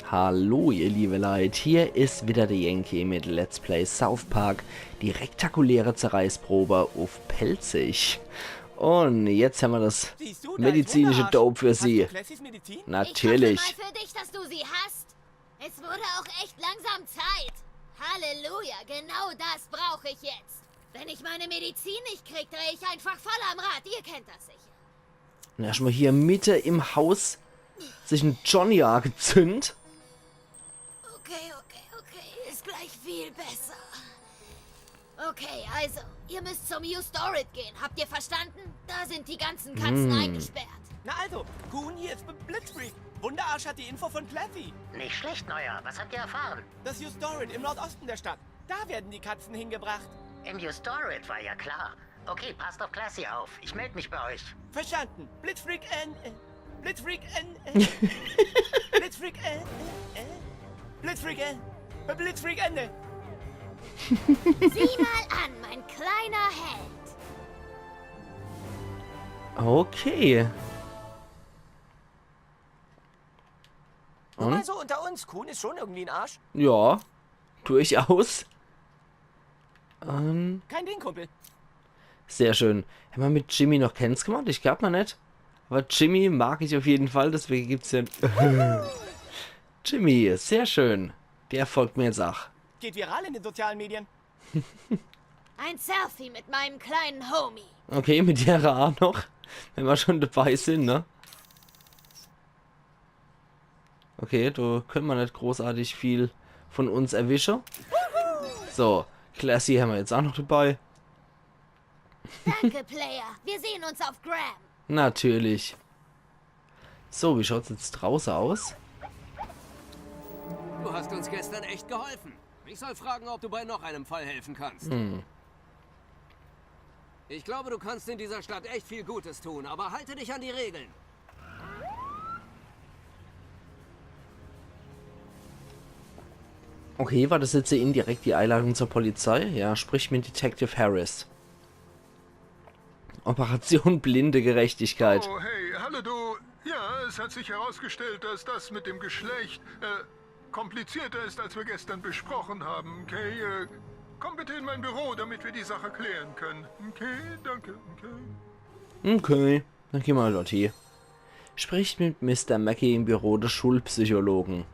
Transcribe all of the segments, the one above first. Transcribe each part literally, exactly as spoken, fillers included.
Hallo ihr liebe Leit, hier is wieder de Yankee mit Let's Play South Park, die rektakuläre Zerreißprobe uff Pälzisch. Un jetzt hämmer das medizinische Dope für sie. Siehst du, da ist Wunderarsch. Hast du Classys Medizin? Natürlich. Ich hoffe mal für dich, dass du sie hast. Es wurde auch echt langsam Zeit. Halleluja, genau das brauche ich jetzt. Wenn ich meine Medizin nicht krieg, dreh ich einfach voll am Rad. Ihr kennt das sicher. Un erschtmal hier Mitte im Haus sich en Johnny angezündt. Okay, okay, okay. Ist gleich viel besser. Okay, also, ihr müsst zum Ustorit gehen. Habt ihr verstanden? Da sind die ganzen Katzen eingesperrt. Na also, Coon, hier ist B-, Blitzfreak. Wunderarsch hat die Info von Classy. Nicht schlecht, Neuer. Was habt ihr erfahren? Das Ustorit im Nordosten der Stadt. Da werden die Katzen hingebracht. Im Ustorit, war ja klar. Okay, passt auf Classy auf. Ich meld mich bei euch. Verstanden. Blitzfreak Ende. Blitzfreak Ende. Blitzfreak Ende. Blitzfreak Ende. Blitzfreak Ende. Sieh mal an, mein kleiner Held. Okay. Nur mal so unter uns, Coon ist schon irgendwie ein Arsch. Ja, durchaus. Ähm, Kein Ding, Kumpel. Sehr schön. Hämmer mit Jimmy noch kenns gemacht? Ich glaab noch net. Awwer Jimmy mag ich uff jeden Fall, deswege gibt's ja Jimmy, sehr schön. Der folgt mir jetzt ach. Geht viral in den sozialen Medien. Ein Selfie mit meinem kleinen Homie. Okay, mit der aa noch. Wenn mer schon dabei sin, ne? Okay, do könne mer net großartig viel von uns erwische. So, Classy hämmer jetzt aa noch dabei. Danke, Player. Wir sehen uns auf Gram. Natürlich. So, wie schaut's jetzt drauße aus? Du hast uns gestern echt geholfen. Ich soll fragen, ob du bei noch einem Fall helfen kannst. Hm. Ich glaube, du kannst in dieser Stadt echt viel Gutes tun, aber halte dich an die Regeln. Okay, war das jetzt hier indirekt die Einladung zur Polizei? Ja, sprich mit Detective Harris. Operation blinde Gerechtigkeit. Oh, hey, hallo du. Ja, es hat sich herausgestellt, dass das mit dem Geschlecht, äh, komplizierter ist, als wir gestern besprochen haben, okay? Äh, komm bitte in mein Büro, damit wir die Sache klären können. Okay, danke, okay. Okay, dann gehn mer halt dort hie. Spricht mit Mister Mackey im Büro des Schulpsychologen.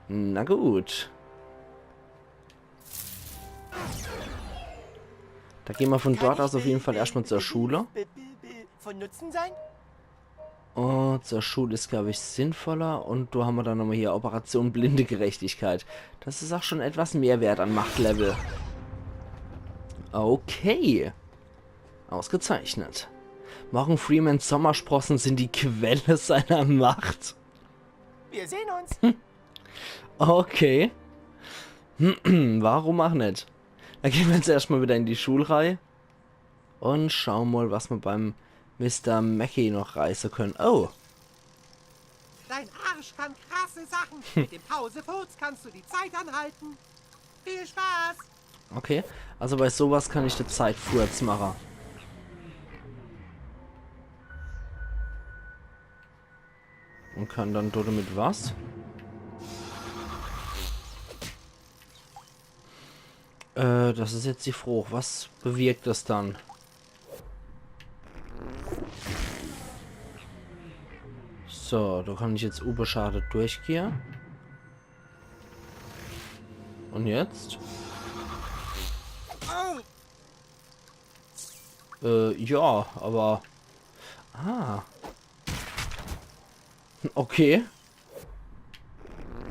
Na gut. Do gehn mer von dort aus uff jeden Fall erschtmal zur Schule. Kann ich be-, be-, be-, von Nutzen sein? Oh, zur Schule is, glaab ich, sinnvoller. Un do hämmer dann nochmal hier Operation blinde Gerechtigkeit. Das is ach schon etwas mehr wert an Machtlevel. Okay. Ausgezeichnet. Morgan Freemans Sommersprossen sind die Quelle seiner Macht. Wir sehen uns. Okay. Warum ach net? Dann gehn mer jetzt erschtmal wieder in die Schulreih un schaue mal, was mer beim Mister Mackey noch reiße könne. Oh. Dein Arsch kann krasse Sachen. Mit dem Pausefurz kannst du die Zeit anhalten. Viel Spaß. Okay, also bei sowas kann ich die Zeit furz mache. Un kann dann dort mit was? Äh, das is jetzt die Frooch. Was bewirkt das dann? So, do kann ich jetzt unbeschadet durchgehe. Un jetzt? Äh, ja, awwer... Ah. Okay.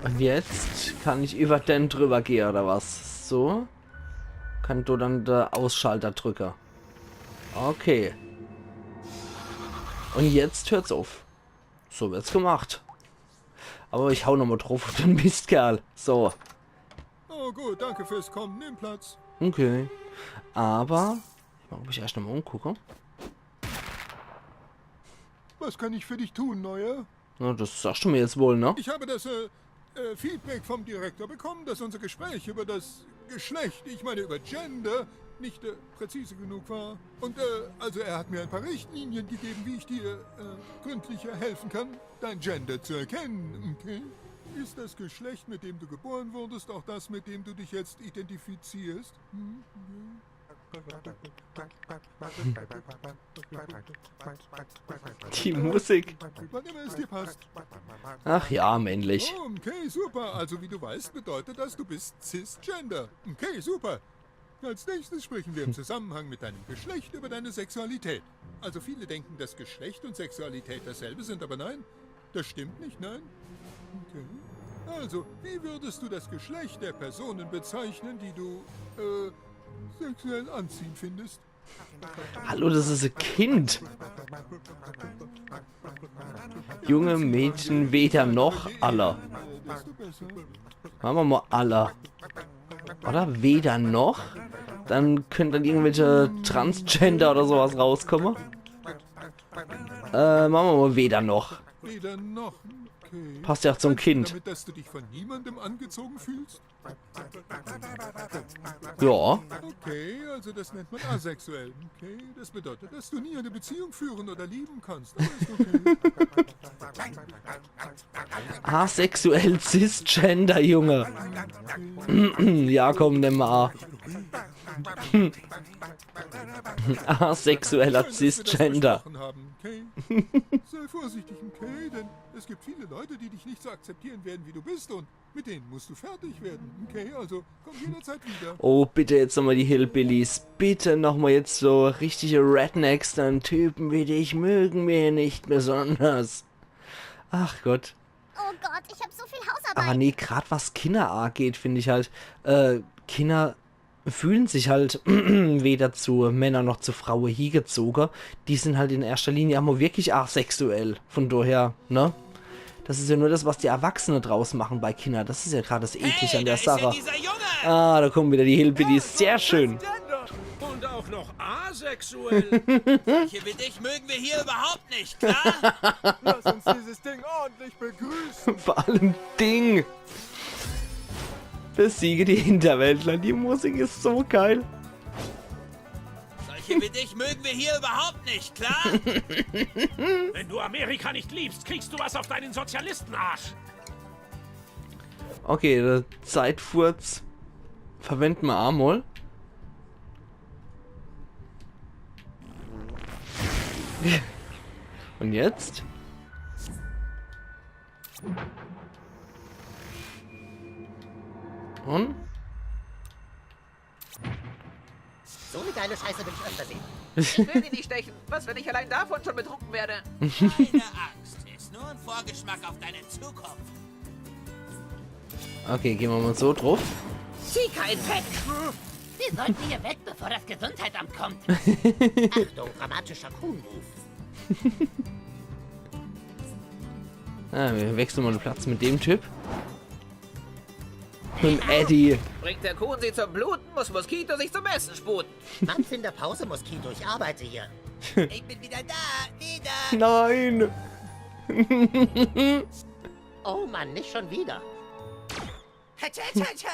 Un jetzt kann ich iwwer den driwwer gehe, oder was? So. Kann do dann de Ausschalter drücke. Okay. Un jetzt hört's uff. So wird's gemacht. Awwer ich hau nochmal druff uff den Mistkerl. So. Oh gut, danke fürs Kommen. Nimm Platz. Okay. Awwer ich mag mich erscht nochmal umgucke. Was kann ich für dich tun, Neuer? Na, das sagst du mir jetzt wohl, ne? Ich habe das, äh, äh, Feedback vom Direktor bekommen, dass unser Gespräch über das Geschlecht, ich meine über Gender, nicht, äh, präzise genug war. Und, äh, also er hat mir ein paar Richtlinien gegeben, wie ich dir, äh, gründlicher helfen kann, dein Gender zu erkennen, okay? Ist das Geschlecht, mit dem du geboren wurdest, auch das, mit dem du dich jetzt identifizierst? Hm? Die Musik. Wann immer es dir passt. Ach ja, männlich. Oh, okay, super. Also wie du weißt, bedeutet das, du bist cisgender. Okay, super. Als nächstes sprechen wir im Zusammenhang mit deinem Geschlecht über deine Sexualität. Also viele denken, dass Geschlecht und Sexualität dasselbe sind, aber nein, das stimmt nicht, nein? Okay. Also, wie würdest du das Geschlecht der Personen bezeichnen, die du, äh, sexuell anziehend findest? Hallo, das is e Kind. Junge, Mädchen, weder noch, alle. Desto besser. Mache mer mal alle. Oder weder noch. Dann könnt dann irgendwelche Transgender oder sowas rauskomme. Äh, mache mer mal weder noch. Weder noch. Okay. Passt ja auch zum Kind. Damit, dass du dich von niemandem angezogen fühlst? Ja. Okay, also das nennt man asexuell. Okay, das bedeutet, dass du nie eine Beziehung führen oder lieben kannst. Aber ist okay. Asexuell cisgender, Junge. Ja, komm, nimm mal. Asexueller Schön, dass wir das Cisgender. Besprochen haben, okay? Sei vorsichtig, okay? Denn es gibt viele Leute, die dich nicht so akzeptieren werden, wie du bist, und mit denen musst du fertig werden, okay? Also komm jederzeit wieder. Oh, bitte jetzt nochmal die Hillbillies. Bitte nochmal jetzt so richtige Rednecks, dann Typen wie dich mögen wir nicht besonders. Ach Gott. Oh Gott, ich hab so viel Hausarbeit. Aber nee, grad was Kinder angeht, finde ich halt, äh, Kinder fühlen sich halt weder zu Männern noch zu Frauen hingezogen. Die sind halt in erster Linie auch mal wirklich asexuell. Von daher, ne? Das ist ja nur das, was die Erwachsene draus machen bei Kindern. Das ist ja gerade das Eklige Hey, an da der ist ja Sache. Dieser Junge! Ah, da kommen wieder die Hillbillies. Sehr schön. Und auch noch asexuell. Solche wie dich mögen wir hier überhaupt nicht, klar? Lass uns dieses Ding ordentlich begrüßen. Vor allem Ding. Besiege die Hinterwäldler. Die Musik ist so geil. Solche wie dich mögen wir hier überhaupt nicht, klar? Wenn du Amerika nicht liebst, kriegst du was auf deinen Sozialistenarsch. Okay, der Zeitfurz verwenden wir einmal. Und jetzt? Und? So eine geile Scheiße will ich öfter sehen. Ich will sie nicht stechen. Was, wenn ich allein davon schon betrunken werde? Keine Angst, ist nur ein Vorgeschmack auf deine Zukunft. Okay, gehen wir mal so drauf. Chica Infekt! Wir sollten hier weg, bevor das Gesundheitsamt kommt. Achtung, dramatischer Kuhn-Move. Ah, wir wechseln mal den Platz mit dem Typ. Mit dem Eddie. Bringt der Kuhn sie zum Bluten, muss Mosquito sich zum Essen sputen. Manns in der Pause, Mosquito, ich arbeite hier. Ich bin wieder da, wieder. Nein! Oh Mann, nicht schon wieder. Hatscha, hatscha, hatscha.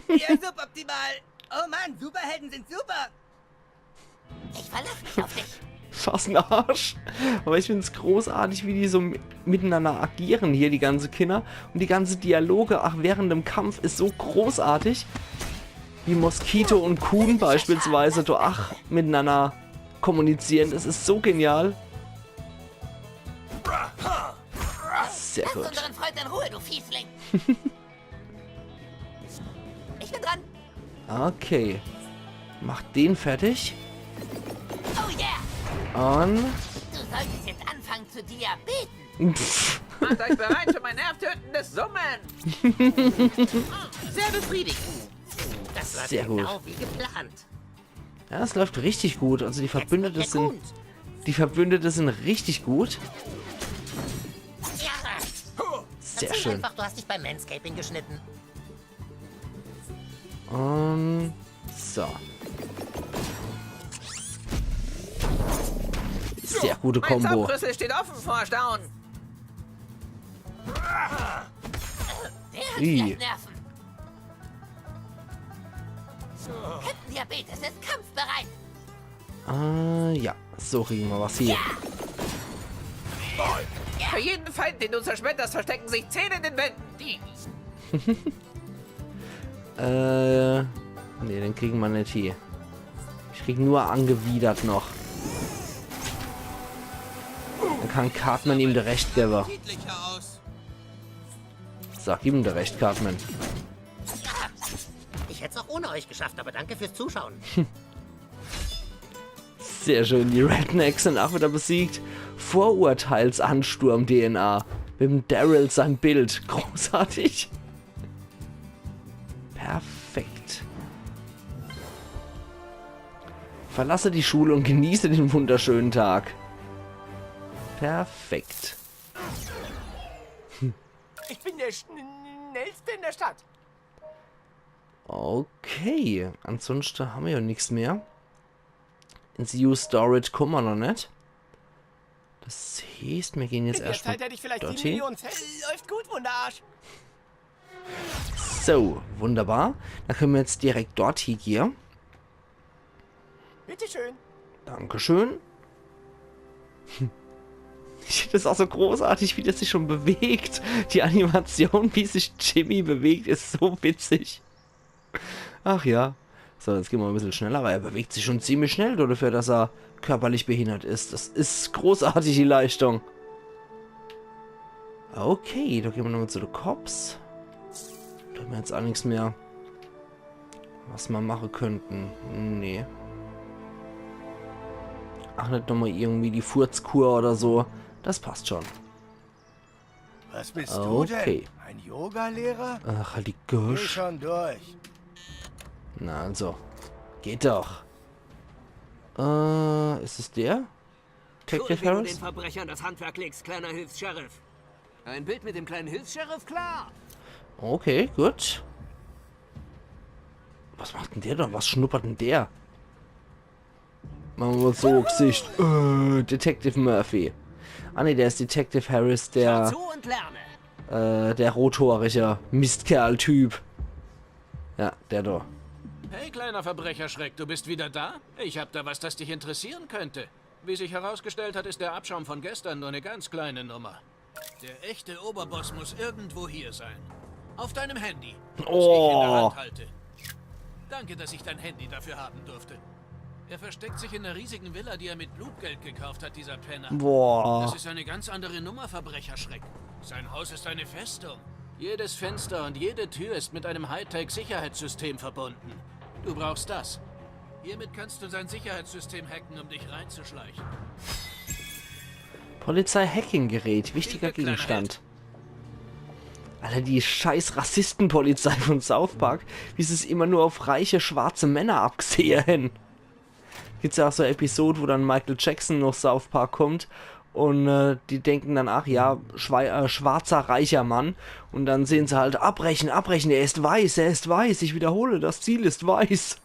Ja, suboptimal. Oh Mann, Superhelden sind super. Ich verlasse mich auf dich. Was ein Arsch. Aber ich find's großartig, wie die so mi- miteinander agieren hier, die ganze Kinder. Und die ganze Dialoge, ach, während dem Kampf ist so großartig. Wie Mosquito und Kuhn beispielsweise, do ach, miteinander kommunizieren. Das ist so genial. Sehr Lass gut. Unseren Freund in Ruhe, du Fiesling. Ich bin dran. Okay. Mach den fertig. Oh yeah. Und... Du solltest jetzt anfangen zu diabeten. Pff, Macht euch bereit für mein nervtötendes Summen. Sehr befriedigend. Das war Sehr gut. Genau wie geplant. Ja, es läuft richtig gut. Also die Verbündeten Der sind... Kuhn. Die Verbündeten sind richtig gut. Ja. Sehr Erzähl schön. Einfach, du hast dich beim Manscaping geschnitten. Und... So. Sehr gute Mein Combo. Zaubrüssel steht offen vor Staunen. Der hat Ih. vielleicht Nerven. Captain Diabetes ist kampfbereit. Ah, ja. So kriegen wir was hier. Bei jedem Feind, den du zerschmetterst, verstecken sich zehn in den Wänden. Die Äh, nee, den kriegen mer net hie. Ich krieg nur angewidert noch. Dann kann Cartman ihm de Recht gewwe. Sag ihm de Recht, Cartman. Ich hätte es auch ohne euch geschafft, aber danke fürs Zuschauen. Sehr schön, die Rednecks sind auch wieder besiegt. Vorurteilsansturm-D N A. Mit dem Daryl sein Bild. Großartig. Perfekt. Verlasse die Schule und genieße den wunderschönen Tag. Perfekt. Ich bin der Schnellste in der Stadt. Okay, ansonsten haben wir ja nichts mehr. Ins Used Storage kommen wir noch nicht. Das heißt, wir gehen jetzt In der erstmal Zeit hätte ich vielleicht dort sieben hin. Millionen Cent. Läuft gut, Wunderarsch. So, wunderbar. Dann können wir jetzt direkt dort hier gehen. Bitteschön. Dankeschön. Ich finde das auch so großartig, wie der sich schon bewegt. Die Animation, wie sich Jimmy bewegt, ist so witzig. Ach ja. So, jetzt gehen wir ein bisschen schneller, weil er bewegt sich schon ziemlich schnell dafür, dass er körperlich behindert ist. Das ist großartig, die Leistung. Okay, da gehen wir nochmal zu den Cops. Da haben wir jetzt auch nichts mehr, was wir machen könnten. Nee. Ach, nicht nochmal irgendwie die Furzkur oder so. Das passt schon. Was bist du denn? Okay. Ein Yoga-Lehrer? Ach, halt die Geh Gosch. Schon durch. Na also. Geht doch. Äh, ist es der? Cool, Detective wie du den Harris? Verbrechern das Handwerk legst, kleiner Hilfs-Sheriff. Ein Bild mit dem kleinen Hilfs-Sheriff, klar. Okay, gut. Was macht denn der da? Was schnuppert denn der? Machen wir mal so, Gesicht. Äh, Detective Murphy. Ah ne, der ist Detective Harris, der, Zu und lerne. äh, der rothaarige Mistkerl-Typ. Ja, der da. Hey, kleiner Verbrecherschreck, du bist wieder da? Ich hab da was, das dich interessieren könnte. Wie sich herausgestellt hat, ist der Abschaum von gestern nur eine ganz kleine Nummer. Der echte Oberboss muss irgendwo hier sein. Auf deinem Handy, das ich in der Oh. Hand halte. Danke, dass ich dein Handy dafür haben durfte. Er versteckt sich in der riesigen Villa, die er mit Blutgeld gekauft hat, dieser Penner. Boah. Das ist eine ganz andere Nummer, Verbrecherschreck. Sein Haus ist eine Festung. Jedes Fenster und jede Tür ist mit einem Hightech-Sicherheitssystem verbunden. Du brauchst das. Hiermit kannst du sein Sicherheitssystem hacken, um dich reinzuschleichen. Polizei-Hacking-Gerät, wichtiger Gegenstand. Alter, die scheiß Rassistenpolizei von South Park, wie sie es immer nur auf reiche schwarze Männer abgesehen. Gibt's ja auch so eine Episode, wo dann Michael Jackson nach South Park kommt und äh, die denken dann, ach ja, schwei- äh, schwarzer, reicher Mann. Und dann sehen sie halt, abbrechen, abbrechen, er ist weiß, er ist weiß, ich wiederhole, das Ziel ist weiß.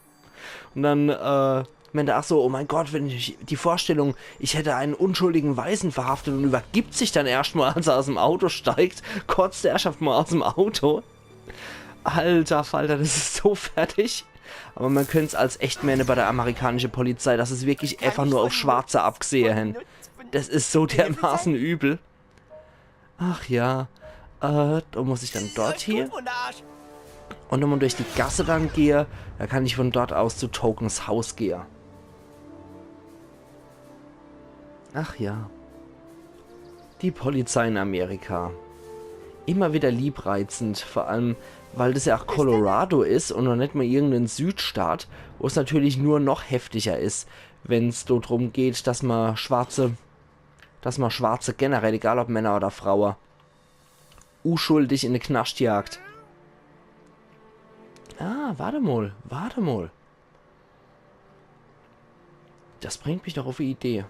Und dann, äh, meint er, ach so, oh mein Gott, wenn ich die Vorstellung, ich hätte einen unschuldigen Weißen verhaftet und übergibt sich dann erstmal, als er aus dem Auto steigt, kotzt er erst mal aus dem Auto. Alter Falter, das ist so fertig. Aber man könnte es als echt meinen bei der amerikanischen Polizei, dass es wirklich einfach nur auf Schwarze abgesehen haben. Das ist so dermaßen übel. Ach ja. Äh, da muss ich dann dort hier. Und wenn man durch die Gasse dann gehe, da kann ich von dort aus zu Tokens Haus gehe. Ach ja. Die Polizei in Amerika. Immer wieder liebreizend, vor allem, weil das ja auch Colorado ist und noch nicht mal irgendein Südstaat, wo es natürlich nur noch heftiger ist, wenn's do drum geht, dass man Schwarze, dass man Schwarze generell, egal ob Männer oder Frauen, uschuldig in de Knascht jagt. Ah, warte mal, warte mal. Das bringt mich doch auf die Idee.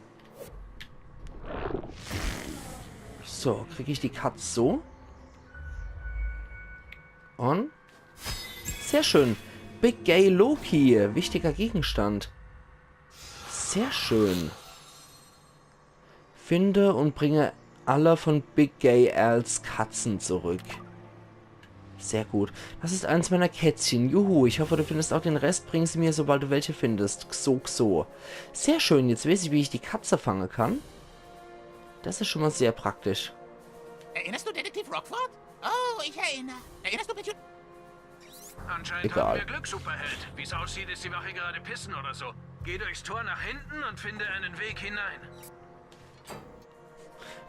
So, krieg ich die Katz so? Und? Sehr schön. Big Gay Loki, wichtiger Gegenstand. Sehr schön. Finde und bringe alle von Big Gay Als Katzen zurück. Sehr gut. Das ist eins meiner Kätzchen. Juhu, ich hoffe, du findest auch den Rest. Bring sie mir, sobald du welche findest. Xo, Xo. Sehr schön, jetzt weiß ich, wie ich die Katze fangen kann. Das ist schon mal sehr praktisch. Erinnerst du Detektiv Rockford? Oh, ich erinnere. Erinnerst du Petunia? Anscheinend haben wir Glück, Superheld. Wie's aussieht, ist die Wache gerade pissen oder so. Geh durchs Tor nach hinten und finde einen Weg hinein.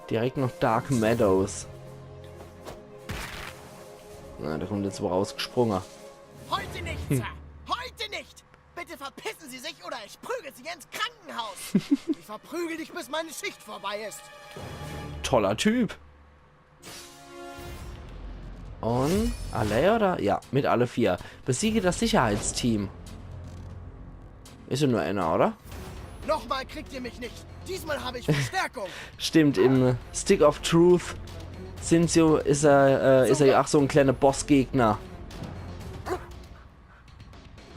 Direkt noch Dark Meadows. Na, der kommt jetzt wo rausgesprungen. Heute nicht, Sir. Heute nicht. Bitte verpissen Sie sich oder ich prügel Sie ins Krankenhaus. Ich verprügel dich, bis meine Schicht vorbei ist. Toller Typ. Und alle, oder? Ja, mit alle vier. Besiege das Sicherheitsteam. Ist ja nur einer, oder? Nochmal kriegt ihr mich nicht. Diesmal habe ich Verstärkung. Stimmt, im Stick of Truth sind sie, ist er, äh, ist er ja auch so ein kleiner Bossgegner.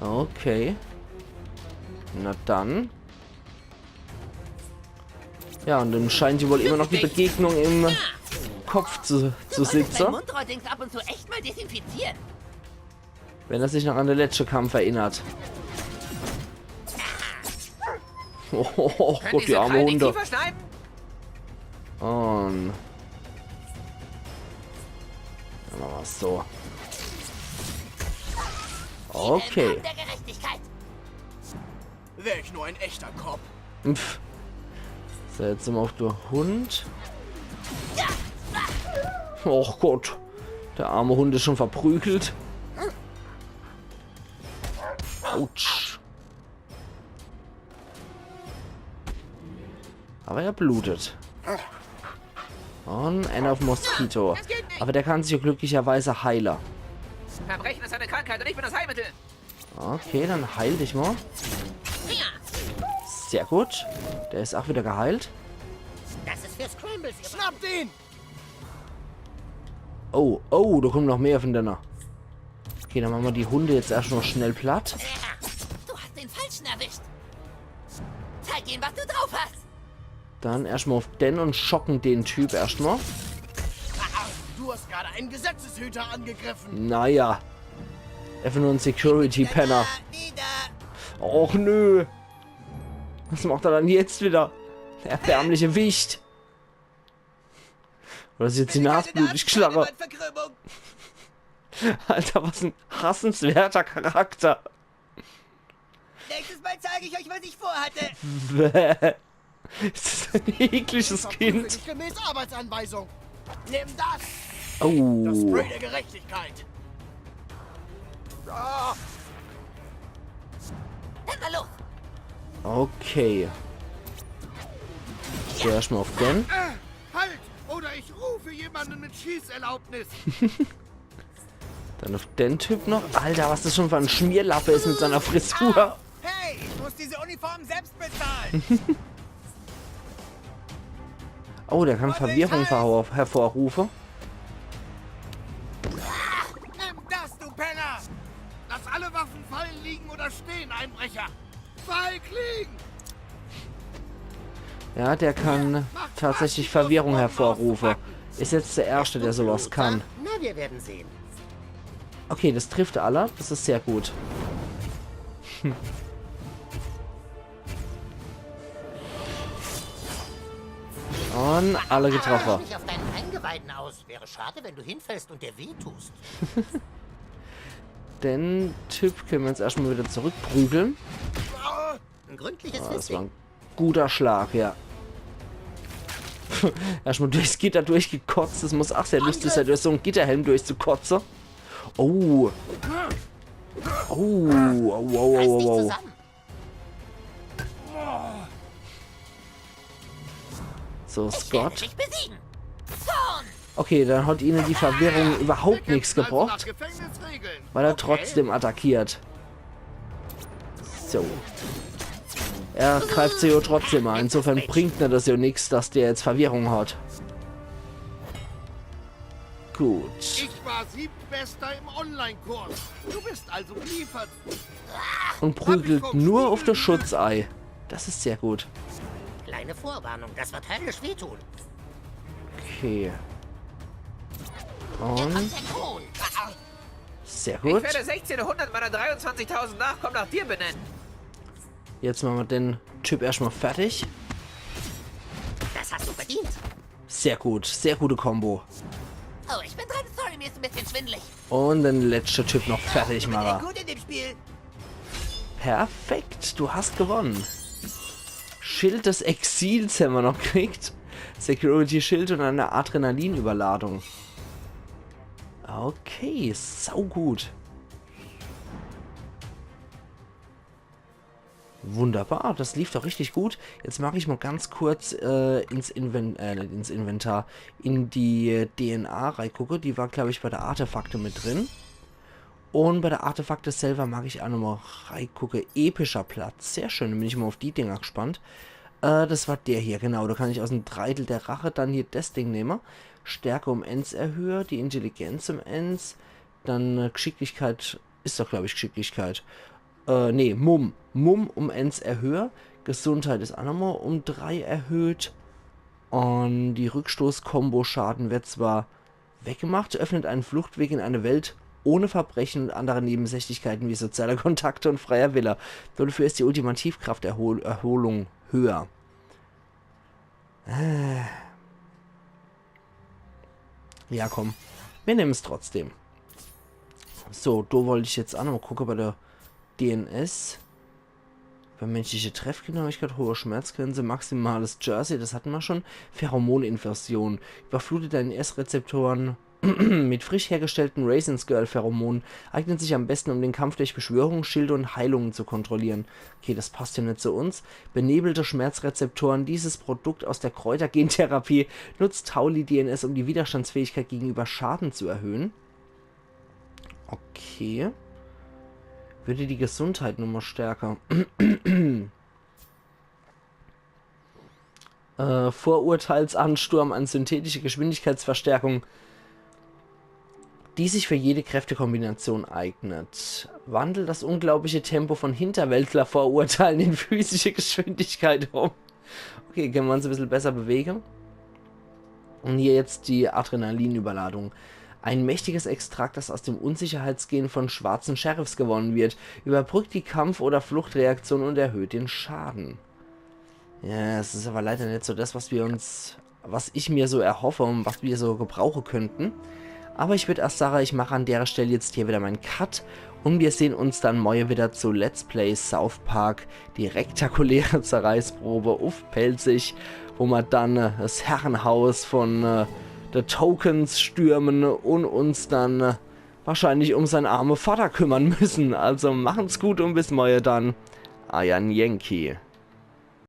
Okay. Na dann. Ja, und dann scheint die wohl immer noch die Begegnung im Kopf zu, zu Solltest dein sitzen. Mundrohrdings ab und zu echt mal desinfizieren. Wenn er sich noch an den letzten Kampf erinnert. Oh, oh, oh Gott, die arme Hunde. Verschneiden? Und dann machen wir's so. Okay. Der Gerechtigkeit. Wäre ich nur ein echter Cop. Pff. So, jetzt sind wir auf der Hund. Och Gott. Der arme Hund ist schon verprügelt. Autsch. Aber er blutet. Und einer auf Mosquito. Aber der kann sich glücklicherweise heilen. Verbrechen ist eine Krankheit und ich bin das Heilmittel. Okay, dann heil dich mal. Sehr gut. Der ist auch wieder geheilt. Das ist für Scrambles gemacht. Schnappt ihn! Oh, oh, da kommen noch mehr von denen. Okay, dann machen wir die Hunde jetzt erst noch schnell platt. Du hast den Falschen erwischt. Zeig ihnen, was du drauf hast. Dann erstmal auf den und schocken den Typ erstmal. Du hast gerade einen Gesetzeshüter angegriffen. Naja. Einfach nur ein Security-Penner. Nieder. Och nö. Was macht er dann jetzt wieder? Der erbärmliche Wicht. Oder ist jetzt die Nase blutig geschlagen? Verkrümmung. Alter, was ein hassenswerter Charakter. Nächstes Mal zeige ich euch, was ich vorhatte. Bäh. Ist das ein ekliges Kind? Nicht gemäß Arbeitsanweisung. Nimm das! Das Oh. Spray der Gerechtigkeit. Ah, Dann mal los. Okay. So, erstmal auf den. Halt! Oder ich rufe jemanden mit Schießerlaubnis. Dann auf den Typ noch. Alter, was das schon für ein Schmierlappe ist mit seiner Frisur. Hey, ich muss diese Uniform selbst bezahlen. Oh, der kann Verwirrung verhau- hervorrufen. Nimm das, du Penner! Lass alle Waffen fallen, liegen oder stehen, Einbrecher! Falk liegen! Ja, der kann tatsächlich Verwirrung hervorrufen. Ist jetzt der Erste, der sowas kann. Na, wir werden sehen. Okay, das trifft alle. Das ist sehr gut. Und alle getroffen. Nicht auf deinen Eingeweiden aus. Wäre schade, wenn du hinfällst und dir wehtust. Den Typ können wir uns erstmal wieder zurückprügeln. Ein gründliches Ah, das war Fisting. Ein guter Schlag, ja. Erstmal durchs Gitter durchgekotzt. Das muss auch sehr lustig sein, durch so einen Gitterhelm durchzukotzen. Oh. Oh, oh, oh, Reiß oh, dich oh. Zusammen. So, Ich werde Scott. dich besiegen. Zorn. Okay, dann hat ihnen die Verwirrung überhaupt nichts Also nach gebracht, Gefängnisregeln. weil er trotzdem attackiert. So. Er greift sie ja trotzdem an. Insofern bringt mir das ja nichts, dass der jetzt Verwirrung hat. Gut. Ich war Siebtbester im Online-Kurs. Du bist also geliefert. Und prügelt nur auf das Schutzei. Das ist sehr gut. Kleine Vorwarnung, das wird höllisch wehtun. Okay. Hier Und kommt der Kron. sehr Ich gut. werde sechzehnhundert meiner dreiundzwanzigtausend Nachkommen nach dir benennen. Jetzt machen wir den Typ erstmal fertig. Das hast du verdient. Sehr gut, sehr gute Combo. Oh, ich bin dran. Sorry, mir ist ein bisschen schwindelig. Und den letzten Typ noch fertig Ich bin echt mache. Gut in dem Spiel. Perfekt, du hast gewonnen. Schild des Exils haben wir noch gekriegt. Security Schild und eine Adrenalinüberladung. Okay, saugut. Wunderbar, das lief doch richtig gut. Jetzt mag ich mal ganz kurz äh, ins, Inven äh, nicht ins Inventar, in die D N A reigucke. Die war, glaube ich, bei der Artefakte mit drin. Und bei der Artefakte selber mag ich auch nochmal reigucke. Epischer Platz, sehr schön, da bin ich mal auf die Dinger gespannt. Äh, das war der hier, genau. Da kann ich aus dem Dreitel der Rache dann hier das Ding nehmen. Stärke um eins erhöhe, die Intelligenz um eins. Dann äh, Geschicklichkeit, ist doch, glaube ich, Geschicklichkeit. Äh, nee, Mumm. Mumm um eins erhöhe. Gesundheit ist auch nochmal um drei erhöht. Und die Rückstoß-Kombo-Schaden wird zwar weggemacht, öffnet einen Fluchtweg in eine Welt ohne Verbrechen und andere Nebensächlichkeiten wie soziale Kontakte und freier Wille. Dafür ist die Ultimativkraft-Erholung höher. Äh. Ja, komm. Wir nehmen es trotzdem. So, da wollte ich jetzt auch noch mal gucken bei der D N S. Bei menschliche Treffgenauigkeit, hohe Schmerzgrenze, maximales Jersey, das hatten wir schon. Pheromoninfusion. Überflutet deine S-Rezeptoren mit frisch hergestellten Raisins Girl Pheromonen. Eignet sich am besten, um den Kampf durch Beschwörungsschilde und Heilungen zu kontrollieren. Okay, das passt ja nicht zu uns. Benebelte Schmerzrezeptoren. Dieses Produkt aus der Kräutergentherapie nutzt Tauli D N S, um die Widerstandsfähigkeit gegenüber Schaden zu erhöhen. Okay. Würde die Gesundheit nochmal stärker. Äh, Vorurteilsansturm, eine synthetische Geschwindigkeitsverstärkung, die sich für jede Kräftekombination eignet. Wandelt das unglaubliche Tempo von Hinterwäldler-Vorurteilen in physische Geschwindigkeit um. Okay, können wir uns ein bisschen besser bewegen. Und hier jetzt die Adrenalinüberladung. Ein mächtiges Extrakt, das aus dem Unsicherheitsgen von schwarzen Sheriffs gewonnen wird, überbrückt die Kampf- oder Fluchtreaktion und erhöht den Schaden. Ja, es ist aber leider nicht so das, was wir uns, was ich mir so erhoffe und was wir so gebrauchen könnten. Aber ich würde erst sagen, ich mache an der Stelle jetzt hier wieder meinen Cut und wir sehen uns dann morgen wieder zu Let's Play South Park, die rektakuläre Zerreißprobe auf Pälzisch, wo wir dann äh, das Herrenhaus von äh, The Tokens stürmen und uns dann äh, wahrscheinlich um seinen armen Vater kümmern müssen. Also machen's gut und bis morgen dann. Euer Yankee.